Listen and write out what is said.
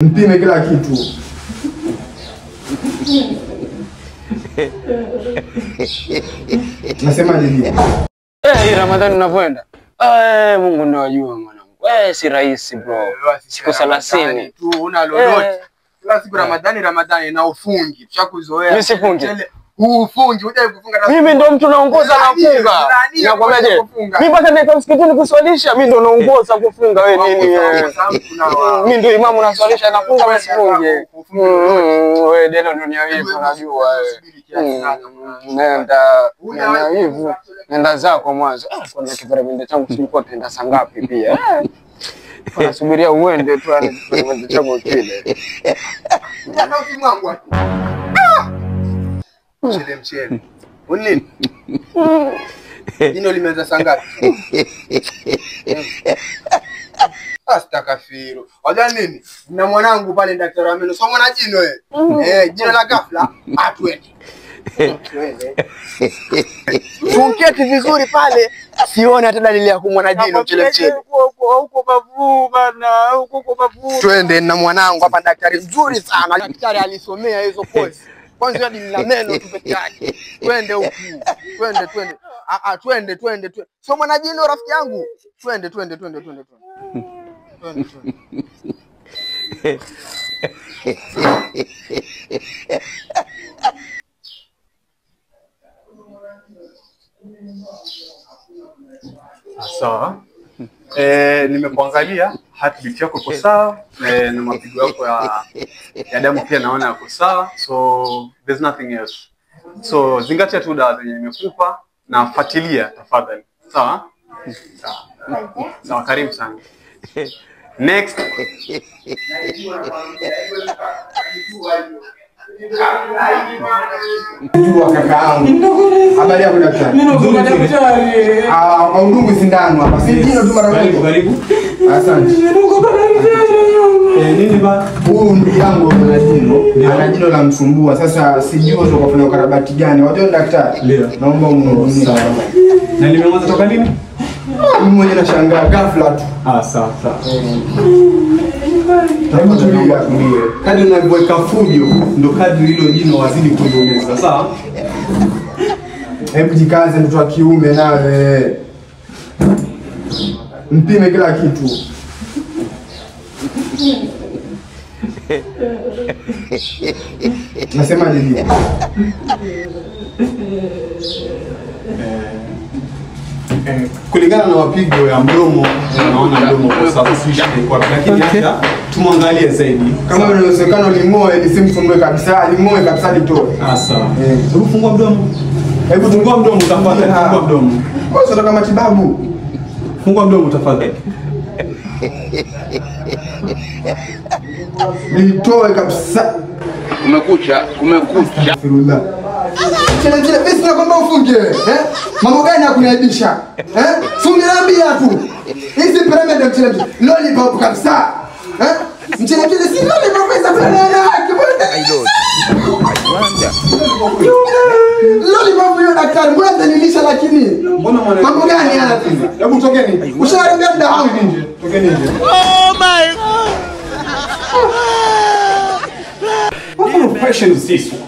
Mpime kila kitu. Nasema nini? Ramadhani unavyoenda. Mungu ndiye ajua mwanangu. Si rahisi bro. Siku 30 tu una lolote. Kila siku Ramadhani Ramadhani na ufungi. Tushakuzoea. Mimi sifungi. Ufungi, hujai kufunga. Mimi ndo mtu naongoza nafunga. Nakwambiaje? Mimi mpaka naenda msikitini kuswalisha, mimi ndo naongoza kufunga. Wewe nini? Mimi ndo imamu naswalisha nafunga wewe sifunge. Wewe deno dunia hii unajua wewe. Nenda hivi. Nenda zako mwanzo. Kuna kiperemende changu silikuwa tenda saa ngapi pia. Nasubiria uende tu yani kiperemende changu kile. Mchele mchele. Unini? Jino limeanza saa ngapi? Astakafiru. Wajua nini? Na mwanangu pale daktari wa meno. Sio mwana jino wewe. Jino la ghafla atwende. Tunketi vizuri pale, sione hata dalili ya kumwona jino mchele mchele. Huko babu bana, huko babu. Twende na mwanangu hapa, daktari mzuri sana. Daktari alisomea hizo kozi. Kwanza hadi nina meno tu peke yake. Twende huku. Twende twende. Twende twende twende. Sio mwana jino rafiki yangu. Twende twende twende twende twende. Twende twende. Sawa. Nimekuangalia heartbeat yako iko sawa, na mapigo yako ya damu pia naona yako sawa, so there's nothing else. So zingatia tu dawa zenye nimekupa na fuatilia tafadhali. Sawa? Sawa. Sawa, karibu sana. Next. Jua kakaangu. Habari yako daktari? Nzuri. Aundungu sindano hapa. Si jino tu mara moja. Karibu. Asante. Nini ba? Huyu ndugu yangu ana jino, ana jino la msumbua. Sasa sijui utakofanya ukarabati gani. Wajua daktari? Naomba unihudumie. Na limeanza toka lini? Mimi mwenyewe nashangaa ghafla tu. Sawa sawa. Hebu tulia. Kadri unavyoweka fujo ndo kadri hilo jino wazidi kuongeza, sawa? Hebu jikaze mtoto wa kiume nawe. Mpime kila kitu. Nasema nini? Kulingana na mapigo ya mdomo, naona mdomo kwa sababu si shida kwa, lakini hata tumwangalie zaidi. Kama inawezekana limoe lisimsumbue kabisa, limoe kabisa litoe. Sawa. Hebu fungua mdomo. Hebu fungua mdomo tafadhali, fungua mdomo. Wewe unataka matibabu. Fungua mdomo tafadhali. Nitoe kabisa. Kumekucha, kumekucha. Astaghfirullah. Chele chele, mimi sina kwamba ufunge. Mambo gani ya kuniaibisha? Si uniambia tu. Hizi pyramid ya mchele mchele. Lollipop kabisa. Mchele mchele si lollipop pesa fulani yake. Lollipop hiyo daktari, mbona unanilisha lakini? Mbona mwana? Mambo gani haya sasa? Hebu tokeni. Ushaharibia muda wangu nje. Tokeni nje. Oh my God. What kind of question is this one?